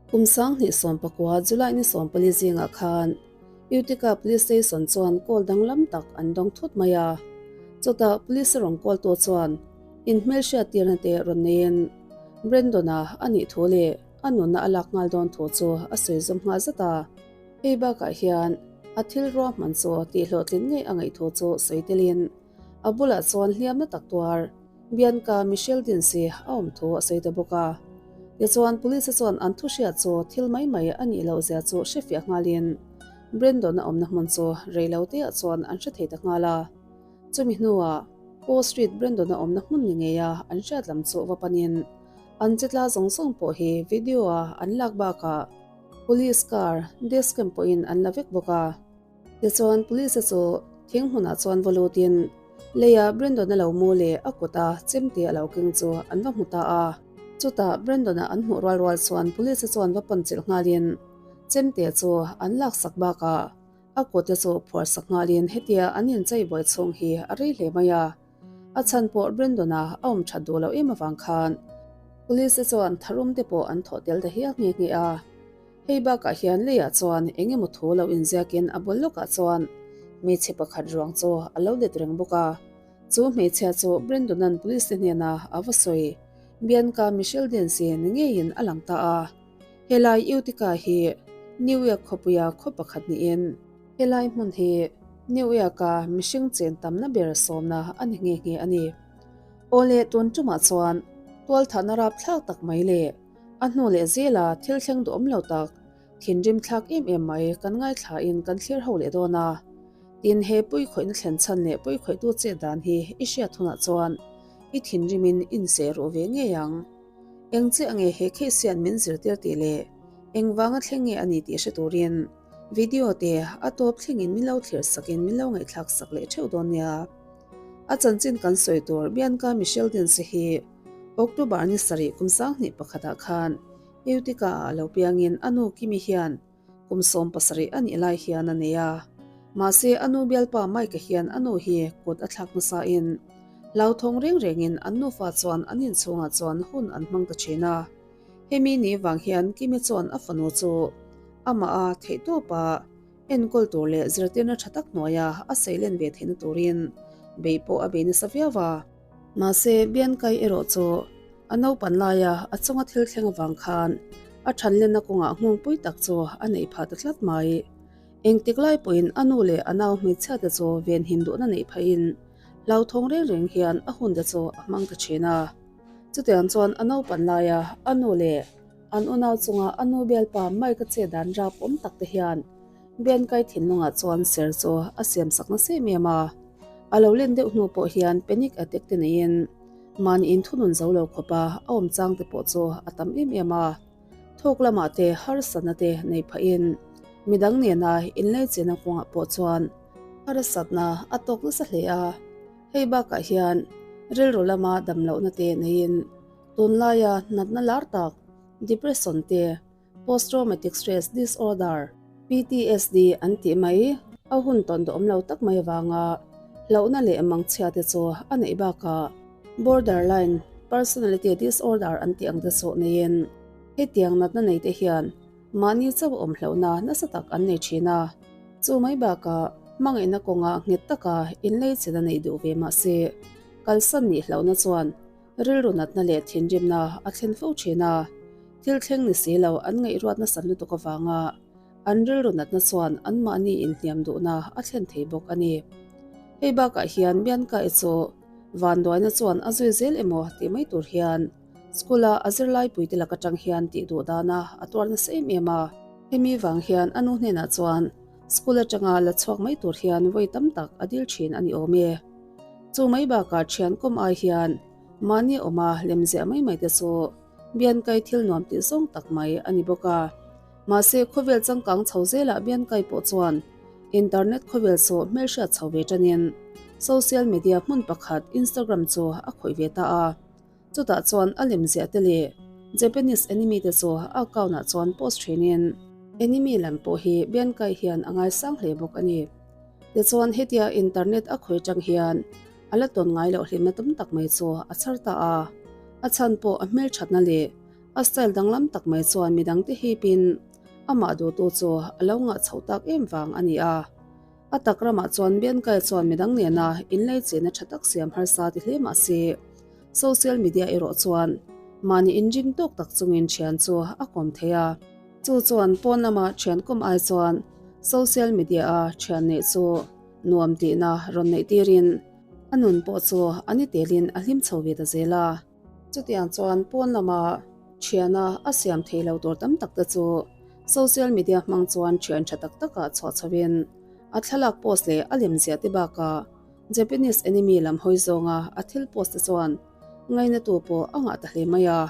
Kum 2019 July ni 14 zingah khan Utica Police Station chuan call danglam tak an dawng thut mai a. Chutah Police rawn call tu chuan inhmelhriat tirna te rawn neiin Brandon-a a nih thu leh a nunna a lak nghal dawn thu chu a sawi zawm nghal zat a. Hei bakah hian a thil ruahman chu tihhlawhtlin ngei a ngaih thu chu sawi telin a bulah chuan hliamna tak tuar Bianca Michelle Dinsi a awm thu a sawi ta bawk a. Tichuan Police chuan an thu hriat chu thil mai mai a nih loh zia chu hrefiah nghalin Brandon a awmna hmun chu rei lo teah chuan an hre thei ta nghal a. Chumi hnuah Paul Street Brandon a awmna hmun ni ngeia an hriat lam chu va panin an chetla zawng zawng pawh hi video a an lak bakah Police car dashcam pawhin an la vek bawk a. Tichuan Police chu thing hmunah chuan va lutin leia Brandon-a lo mu leh a kuta chemte a lo keng chu an va hmu ta a. Chutah Brandon-a an hmuh rual rual chuan Police chuan va pan chilh nghalin chemte chu an laksak bakah a kutte chu phuarsak nghalin hetia an inchei buai chhung hi a rei hle mai a. A chhan pawh Brandon-a a awm that duh loh em avang khan Police chuan tharum te pawh an thawh tel ta hial nghe nghe a. Hei bakah hian leiah chuan eng emaw thu lo inziakin a bul lawkah chuan hmeichhe pakhat ruang chu a lo let reng bawk a. Chu hmeichhia chu Brandon-a'n police te hnenah a va sawi. Bianca Michelle Dance ni ngeiin a lang ta a. Helai Utica hi New York khawpuia khaw pakhat niin helai hmun hi New York-a mihring chen tamna ber sawmna a ni nghe nghe a ni. Awle tun tumah chuan tualthahna rapthlak tak mai leh A hnu leh zela thil thleng duhawm lo tak, thinrim thlak em em mai kan ngaithlain kan thlir ho leh dawn a. Tin, he puikhawihna thlen chhan leh puikhawihtu chet dan hi i hriat hunah chuan i thinrimin inseh ruh ve ngei ang. Eng chiah nge he case hian min zirtir tih leh engvanga thleng nge a ni tih hre turin video te a tawp thlengin min lo thlir sakin min lo ngaihthlak sak leh theuh dawn nia. A chanchin kan sawi tur Bianca Michelle Dinse hi October ni sarih kum 2001 ah khan Utica ah lo piangin a nu Kimi hian kum 17 a nih lai hian a nei a. Mahse a nu bialpa Mike-a hian a nu hi kut a thlak nasa in hlauthawng reng rengin an nufa chuan an inchhungah chuan hun an hmang ta thin a. Hemi ni vang hian Kimi chuan a fanu chu amah a theihtawp a enkawl tur leh zirtirna tha tak hnuaia a seilen ve theihna turin bei pawh a bei nasa viau a. Mahse, Biankai erawh chu a naupan laia a chunga thil thleng avang khan a thanlenna kawngah nghawngpui tak chu a neih phah ta tlat mai. Engtik lai pawhin a nu leh a nau hmeichhiate chu venhim duhna neih phahin hlauthawng reng reng hian a hunte chu a hmang ta thin a. Chutiang chuan a naupan laia a nu leh an unau chunga a nu bialpa Mike-a chet dan rap awm tak te hian Biankai thinlungah chuan ser chu a siamsak nasa em em a. A lo len deuh hnu pawh hian panic attack te neiin mahni inthunun zo lo khawpa a awm chang te pawh chu a tam em em a. Thawk lamah te harsatna te nei phahin midang nena inleichena kawngah pawh chuan harsatna a tawk nasa hle a. Hei bakah hian rilru lama damlohna te neiin tunlaia natna lar tak depression te Post-traumatic stress disorder, PTSD, an tih mai, a hun tawn duhawm lo tak mai avanga hlauhna leh mangchhia te chu a neih bakah borderline personality disorder an tih ang te chu neiin hetiang natna nei te hian mahni chauh awm hlauhna nasa tak an nei thin a. Chu mai bakah hmangaihna kawnga nghet taka inleichena neih duh ve mahse kalsan nih hlauhna chuan Rilru natna leh thinrimna a thlen fo thin a, thil thleng ni si lo an ngaihruat nasat lutuk avanga an rilru natna chuan anmahni inhliam duhna a thlen thei bawk a ni. Hei bakah hian Bianca-i chu vanduaina chuan a zui zel emaw tih mai tur hian school-a a zirlaipuite lak atang hian tih duh dana a tuar nasa em em a. Hemi vang hian a nu hnenah chuan school atanga la chhuak mai tur hian vawi tam tak a dil thin a ni awm e. Chu mai bakah thian kawm ai hian mahni awma lem ziah mai mai te chu Biankai thil nuam tih zawng tak mai a ni bawk a. Mahse khawvel changkang chho zelah Biankai pawh chuan internet khawvel chu hmelhriat chho ve tanin social media hmun pakhat Instagram chu a khawih ve ta a. Chutah chuan a lem ziah te leh Japanese anime te chu a account ah chuan post thinin anime lam pawh hi Biankai hian a ngaisang hle bawk a ni. Tichuan hetia internet a khawi tang hian a la tawn ngai loh hlimna tam tak mai chu a chhar ta a, a chhan pawh a hmelthatna leh A style danglam tak mai chuan midang te hipin amah duhtu chu a lo ngah chhoh tak em vang a ni a. A tak ramah chuan Bianca-i chuan midang nena inleichena tha tak siam harsa ti hle mah se, social media erawh chuan mahni inring tawk tak chungin thian chu a kawm thei a. Chu chuan pawn lama thian kawm ai chuan social media-a thian neih chu nuam tihna rawn neih tirin a nun pawh chu a ni telin a hlim chho ve ta zel a. Chutiang chuan pawn lama thiana a siam thei lo tur tam tak te chu social media hmang chuan thian tha tak takah chhuah chhoin a thlalak post leh a lem ziah te bakah Japanese anime lam hawi zawnga a thil post te chuan ngainatu pawh a ngah ta hle mai a.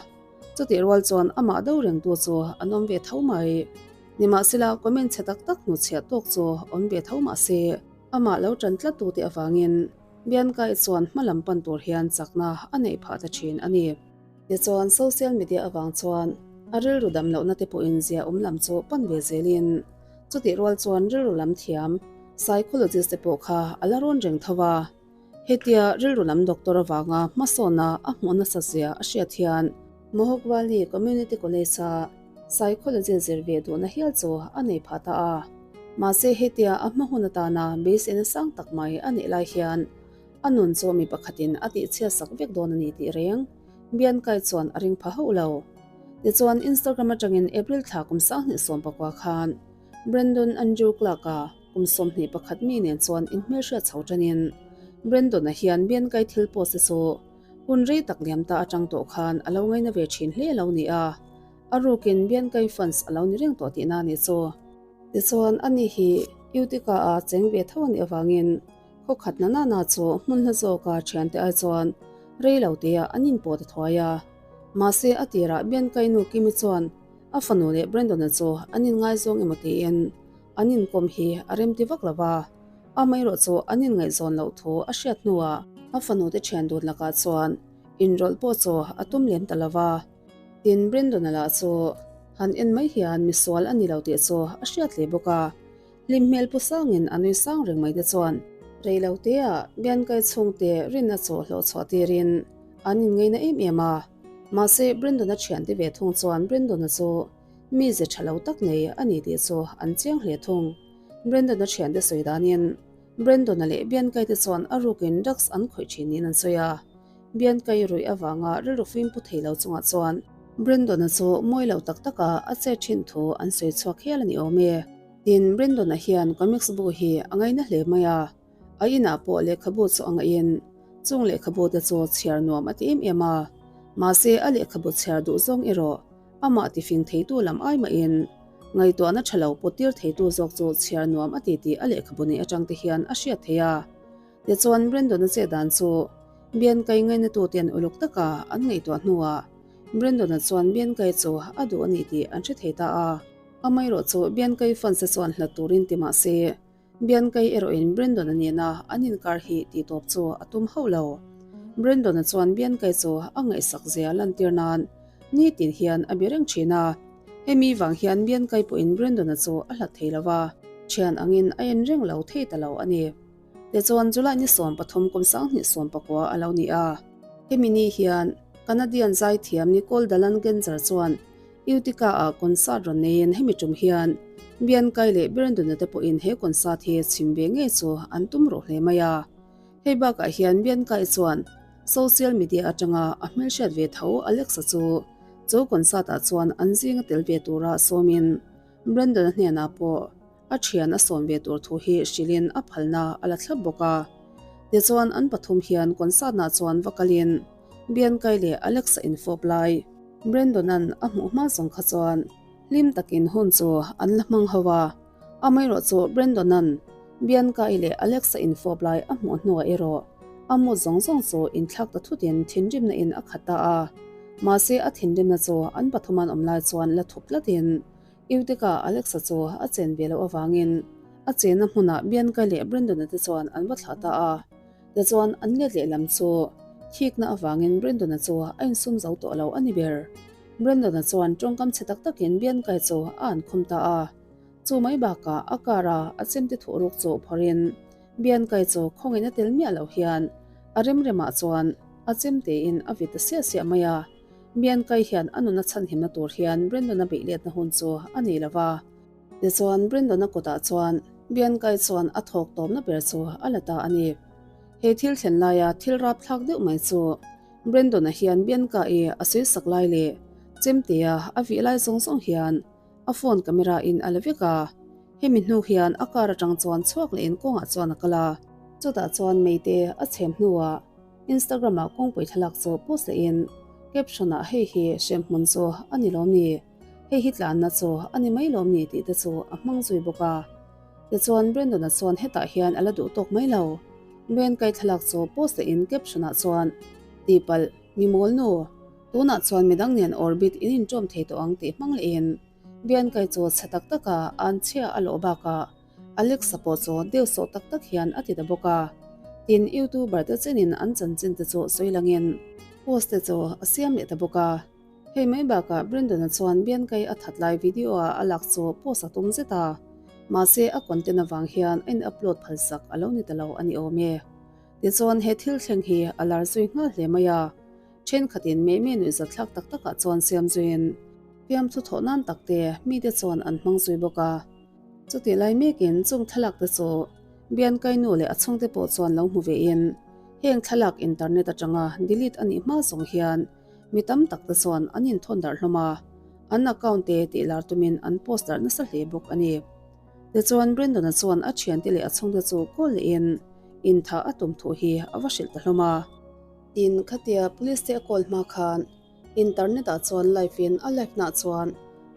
Chutih rual chuan amah do rengtu chu an awm ve tho mai. Nimahsela comment chhe tak tak hnuchhiah tawk chu awm ve tho mahse amah lo tan tlattu te avangin Bianca-i chuan hma lam pan tur hian chakna a neih phah ta thin a ni. Tichuan social media avang chuan a rilru dam lohna te pawhin zia awm lam chu pan ve zelin chutih rual chuan rilru lam thiam psychologist te pawh kha a la rawn reng tho a. Hetia rilru lam doctor avanga hmasawna a hmuh nasa zia a hriat hian Mohawk Valley Community College-a psychology zir ve duhna hial chu a nei phah ta a. Mahse hetia a hma hun atana beiseina sang tak mai a nih lai hian a nun chu mi pakhatin a tihchhiat sak vek dawn a ni tih reng Bianca-i chuan a ring pha hauh lo. Tichuan Instagram atangin April thla kum 2019 khan Brandon Andrew Clark-a kum 21 mi nen chuan inhmelhriat chho tanin Brandon-a hian Bianca-i thil post te chu hun rei tak liam ta atang tawh khan a lo ngaina ve thin hle lo ni a. A rukin Bianca-i fans a lo ni reng tawh tihna a ni chu. Tichuan, ani hi Utica-a cheng ve tho a nih avangin khaw khat na nana chu hmun hla zawka thiante ai chuan rei lo teah an inpawh ta thuai a. Mahse, a tirah Bianca-i nu Kimi chuan a fanu leh Brandon-a chu an inngaizawng emaw tiin an inkawm hi a remti vak lo va, amaherawh chu an inngaihzawn loh thu a hriat hnuah a fanute thian dun lakah chuan inrawlh pawh chu a tum lem ta lo va. Tin, Brandon-a lah chu han en mai hian misual a ni lo tih chu a hriat hle bawk a, hlim hmel pu sangin a nui sang reng mai te chuan rei lo teah Bianca-i chhungte rinna chu hlawh chhuah tirin an inngeina em em a. Mahse, Brandon-a thiante ve thung chuan Brandon-a chu mize tha lo tak nei a ni tih chu an chiang hle thung. Brandon-a thiante sawi danin Brandon-a leh Bianca-i te chuan a rukin drugs an khawih thin niin an sawi a. Bianca-i ruih avanga rilru fim pu thei lo chungah chuan Brandon-a chu mawi lo tak taka a chet thin thu an sawi chhuak hial a ni awm e. Tin, Brandon-a hian comics bu hi a ngaina hle mai a, a inah pawh lehkhabu chu a ngaihin chung lehkhabu te chu chhiar nuam a ti em em a, mahse a lehkhabu chhiar duh zawng erawh amah tifing theitu lam ai mahin ngaihtuahna tha lo pawt tir theitu zawk chu chhiar nuam a ti tih a lehkhabu neih atang te hian a hriat theih a. Tichuan Brandon-a chet dan chu Bianca-i ngainatute an uluk taka an ngaihtuah hnuah Brandon-a chuan Bianca-i chu a duh a ni tih an hre thei ta a. Amaherawh chu Bianca-i fans-te chuan hlat turin ti mah se, Bianca-i erawhin Brandon-a nena an inkar hi tih tawp chu a tum hauh lo. Brandon-a chuan Bianca-i chu a ngaihsak zia lantir nan nitin hian a be reng thin a. Hemi vang hian Bianca-i pawhin Brandon-a chu a hlat thei lo va, thian angin a en reng lo thei ta lo a ni. Tichuan July ni 13 kum 2019 a lo ni a. Hemi ni hian Canadian zaithiam Nicole Dalan Genzer chuan Utica-ah concert rawn neiin hemi tum hian Bianca-i leh Brandon-a te pawhin he concert hi chhim ve ngei chu an tum ruh hle mai a. Hei bakah hian Bianca-i chuan social media atanga a hmelhriat ve tho Alexa chu chu concert-ah chuan an zinga tel ve tura sawmin Brandon-a hnenah pawh A thian a sawm ve tur thu hi hrilhin a phalna a la thlap bawk a. Tichuan an pathum hian concert-nah chuan va kalin Bianca-i leh Alex-a infawp lai Brandon-a'n a hmuh hma zawng kha chuan hlim takin hun chu an la hmang ho a. Amaherawh chu Brandon-a'n Bianca-i leh Alex-a infawp lai a hmuh hnuah erawh a mood zawng zawng chu inthlak ta thutin thinrimna in a khat ta a. Mahse a thinrimna chu an pathuman awm lai chuan la thup tlatin Utica Alexa chu a chen ve loh avangin a chenna hmunah Bianca leh Brandon-a te chuan an va thlah ta a. Tichuan an let lehlam chu thikna avangin Brandon-a chu a insum zo tawh lo a ni ber. Brandon-a chuan tawngkam chhe tak takin Bianca-i chu a an khum ta a. Chu mai bakah a car-a a chemte thuhruk chu phawrhin Bianca-i chu khawngin a tel miah loh hian a remremah chuan a chemtein a vit ta siah siah mai a. Bianca-i hian a nuna chhanhimna tur hian Brandon-a beih letna hun chu a nei lo va. Tichuan, Brandon-a kutah chuan Bianca-i chuan a thawk tawpna ber chu a la ta a ni. He thil thlen laia thil rapthlak deuh mai chu Brandon-a hian Bianca-i a sawi sak lai leh chemtea a vih lai zawng zawng hian a phone camera in a la vek a. Hemi hnu hian a car atang chuan chhuak leh in kawngah chuan a kal a. Chutah chuan Meite a chhem hnuah Instagram ah kawngpui thlalak chu post leh in caption ah hei hi hremhmun chu a ni lawm ni, hei hi tlanna chu a ni mai lawm ni tih te chu a hmang zui bawk a. Tichuan Brandon-a chuan hetah hian a la duh tawk mai lo. Brand kai thlalak chu post leh in caption ah chuan Tihpalh, mi mawl nu, tunah chuan midang nen orbit in inṭawm thei tawh ang tih hmang leh in Bianca-i chu chhe tak taka an chhia a lawh bakah Alexa pawh chu deuh sawh tak tak hian a ti ta bawk a. Tin, YouTuber te chenin an chanchin te chu sawi langin post te chu a siam leh ta bawk a. Hei mai bakah Brandon-a chuan Bianca-i a that lai video a a lak chu post a tum zet a. Mahse, a content avang hian a in upload phalsak a lo ni ta lo a ni awm e. Tichuan, he thil thleng hi a lar zui nghal hle mai a. Thenkhatin mei mei nuih zathlak tak takah chuan siam zuiin fiamthu thawh nan tak te mite chuan an hmang zui bawk a. Chutih lai mekin chung thlalak te chu Biankai nu leh a chhungte pawh chuan lo hmu vein heng thlalak internet atanga delete a nih hma zawng hian mi tam tak te chuan an inthawn darh hlawm a, an account te tih lar tumin an post darh nasa hle bawk a ni. Tichuan Brandon-a chuan a thiante leh a chhungte chu call lehin intha a tum thu hi a va hrilh ta hlawm a. Tin, khatia police te a call hma khan internet ah chuan live in a live nah chuan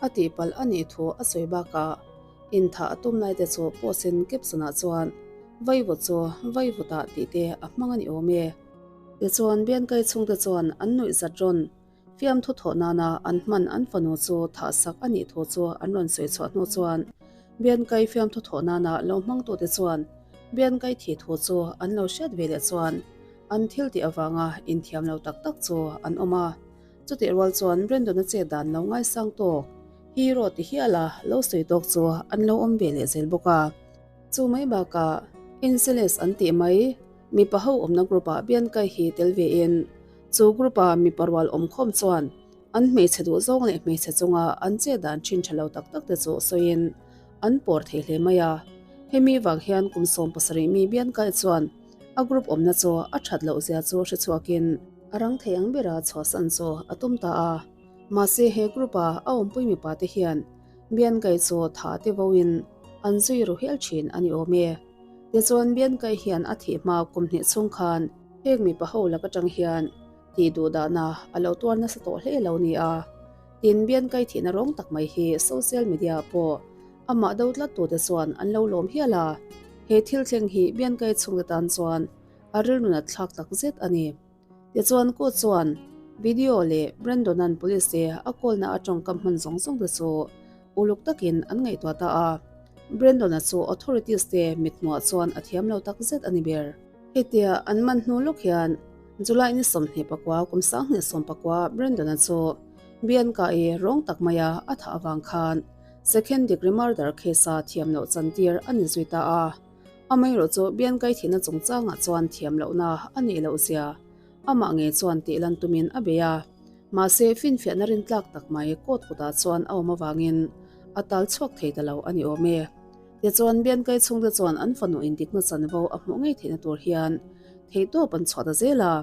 a tihpalh a nih thu a sawi bakah inthah a tum lai te chu post in caption ah chuan Vaivut chu Vaivut ah tih te a hmang a ni awm e. Tichuan Biankai chhungte chuan an nuih zat rawn fiamthu thawh nana an hman an fanu chu thah sak a nih thu chu an rawn sawi chhuah hnu chuan Biankai fiamthu thawh nana lo hmangtute chuan Biankai thih thu chu an lo hriat ve leh chuan An thil tih avanga inthiam lo tak tak chu an awm a, chutih rual chuan Brandon-a chet dan lo ngaisang tawk, hero ti hial a lo sawi tawk chu an lo awm ve leh zel bawk a. Chu mai bakah Inceles an tih mai, mipa ho awmna group-ah Bianca hi tel vein chu group-a mipa rual awm khawm chuan an hmeichhe duh zawng leh hmeichhe chunga an chet dan thin tha lo tak tak te chu sawiin an pawr thei hle mai a. Hemi vang hian kum 17 mi Bianca chuan A group awmna chu a that loh zia chu hre chhuakin a rang thei ang bera chhuahsan chu a tum ta a. Mahse he group a a awmpui mipa te hian Biankai chu tha te voin an zui ru hial thin a ni awm e. Tichuan Biankai hian a thih hma kum hnih chhung khan heng mipa ho lak atang hian tih duh dahna a lo tuar nasa tawh hle lo ni a. Tin Biankai thihna rawng tak mai hi social media ah pawh Amah do tlat tute chuan an lo lawm hial a, he thil thleng hi Biankai chhungte tan chuan a rilrunat thlak tak zet a ni. Tichuan court chuan video leh Brandon-a'n police te a call-na a tawngkam hman zawng zawng te chu uluk takin an ngaihtuah ta a, Brandon-a chu authorities te mithmuah chuan a thiam lo tak zet a ni ber. Hetia an man hnu lawk hian July ni 24 kum 2019 Brandon-a chu Bianca-i rawng tak maia a thah avang khan Second degree murder case a thiam loh chantir a ni zui ta a, amaherawh chu Biankai thihna chungchangah chuan thiam lohna a neih loh zia amah ngei chuan tih lan tumin a bei a, mahse finfiahna rintlak tak mai court kutah chuan a awm avangin a tal chhuak thei ta lo a ni awm e. Tichuan Biankai chhungte chuan an fanu indikna chanvo a hmuh ngei theihna tur hian theihtawp an chhuah ta zel a,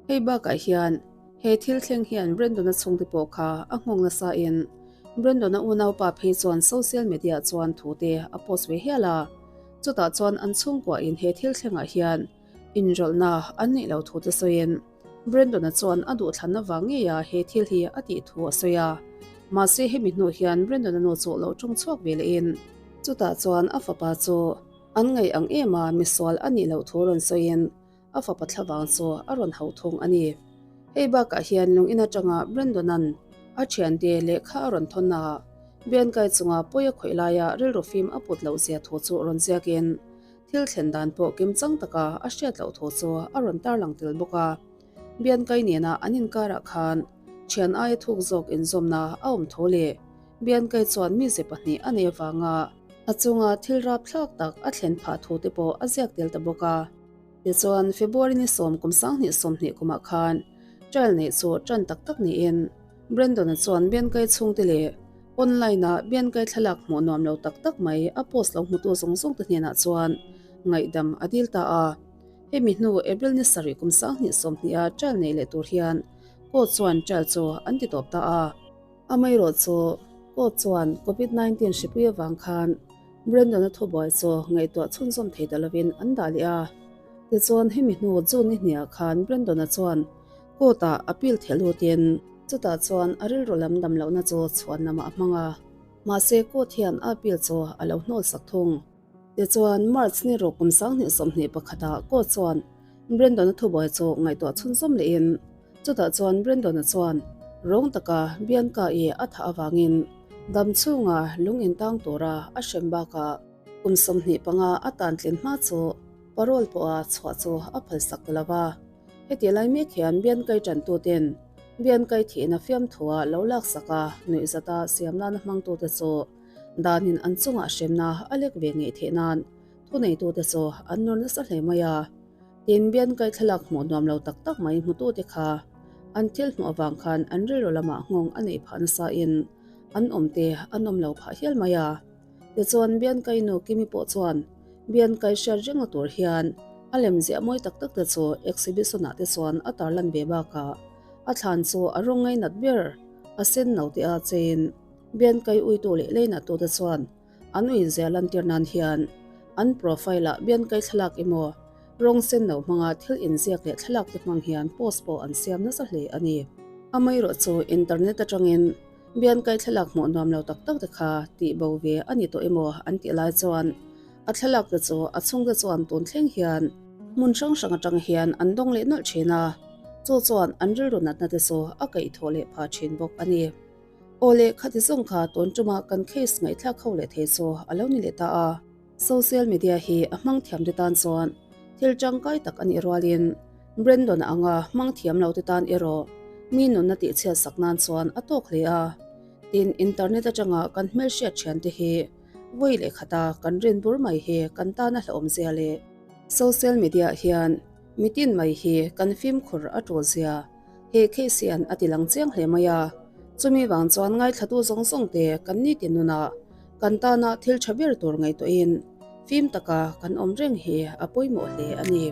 hei bakah hian He thil thleng hian Brandon-a chhungte pawh kha a nghawng nasa in Brandon-a unaupa phei chuan social media chuan thu te a post ve hial a, chutah chuan an chhungkua in he thil thlengah hian inrawlhna an neih lo thu te sawiin Brandon-a chuan a duhthlanna vang ngeia he thil hi a tih thu a sawi a. Mahse hemi hnu hian Brandon-a nu chu lo tawng chhuak ve leh in chutah chuan a fapa chu an ngaih ang em a misual a nih loh thu rawn sawiin A fapa thlavang chu a rawn hauh thung a ni. Hei bakah hian lungin atanga Brandon-a'n a thiante lehkha a rawn thawn a, Bianca-i chunga pawi a khawih laia rilru fim a put loh zia thu chu rawn ziakin thil thlen dan pawh kimchang taka a hriat loh thu chu a rawn tarlang tel bawk a. Bianca-i nena an inkarah khan thian aia thuk zawk inzawmna a awm tho leh Bianca-i chuan mize pahnih a nei avanga a chunga thil rapthlak tak a thlen phah thu te pawh a ziak tel ta bawk a. Tichuan, February ni sawm kum 2020 kumah khan trial neih chu tan tak tak niin. Brandon-a chuan Biankai chhungte leh online-a Biankai thlalak hmuh nuam lo tak tak mai a post lo hmutu zawng zawng te hnenah chuan ngaihdam a dil ta a. Hemi hnu April ni sarih kum 2020 a trial neih leh tur hian court chuan trial chu an ti tawp ta a. Amaherawh chu court chuan Covid 19 hripui avang khan Brandon-a thubuai chu ngaihtuah chhunzawm thei ta lovin an dah leh a. Tichuan hemi hnu June ni hniah khan Brandon-a chuan court-ah appeal theh lutin chutah chuan a rilru lam dam lohna chu chhuan lamah a hmang a. Mahse court hian a appeal chu a lo hnawl sak thung. Tichuan, March ni ruk kum 2021 ah court chuan Brandon-a thubuai chu ngaihtuah chhunzawm lehin, chutah chuan Brandon-a chuan rawng taka Bianca-i a thah avangin dam chhunga lung intang tura a hrem bakah kum 25 a tan tlin hma chu parole pawha chhuah chu a phalsak ta lo va. Heti lai mek hian Bianca-i tantuten Bianca-i thihna fiamthua lo laksak a nuihzata siam nana hmangtute chu Danin an chungah hremna a lek ve ngei theih nan thuneitute chu an nawr nasa hle mai a. Tin, Biankai thlalak hmuh nuam lo tak tak mai hmutute kha an thil hmuh avang khan an rilru lamah nghawng a neih phah nasa in an awmte an awm lo phah hial mai a. Tichuan, Biankai nu Kimi pawh chuan Biankai hriat rengna tur hian a lem ziah mawi tak tak te chu exhibition ah te chuan a tarlan ve bakah a thlan chu a rawng ngainat ber a sen no te a chein Biankai uitu leh leinatute chuan an uizia lantir nan hian an profile-ah Biankai thlalak emaw rawng sen lo hmanga thil inziak leh thlalak te hmang hian post pawh an siam nasa hle a ni. Amaherawh chu internet atangin Biankai thlalak hmuh nuam lo tak tak te kha tih bo ve a ni tawh emaw an tih lai chuan a thlalak te chu a chhungte chuan tun thleng hian hmun hrang hrang atang hian an dawng leh nawlh thin a, chu chuan an rilru natna te chu a kaihthawh leh phah thin bawk a ni. Aw le, khati zawng kha tun tuma kan case ngaihthlak ho leh thei chu a lo ni leh ta a. Social media hi a hmang thiam te tan chuan thil tangkai tak a nih rualin Brandon anga hmang thiam lo te tan erawh mi nunna tihchhiat sak nan chuan a tawk hle a. Tin, internet atanga kan hmelhriat thian te hi vawi leh khata kan rin bur mai hi kan tan a hlauhawm zia leh social media hian mitin mai hi kan fimkhur a tul zia He case hian a ti lang chiang hle mai a, chumi vang chuan ngaithlatu zawng zawng te kan ni ti nunah kan tana thil tha ber tur ngaihtuahin fim taka kan awm reng hi a pawimawh hle a ni.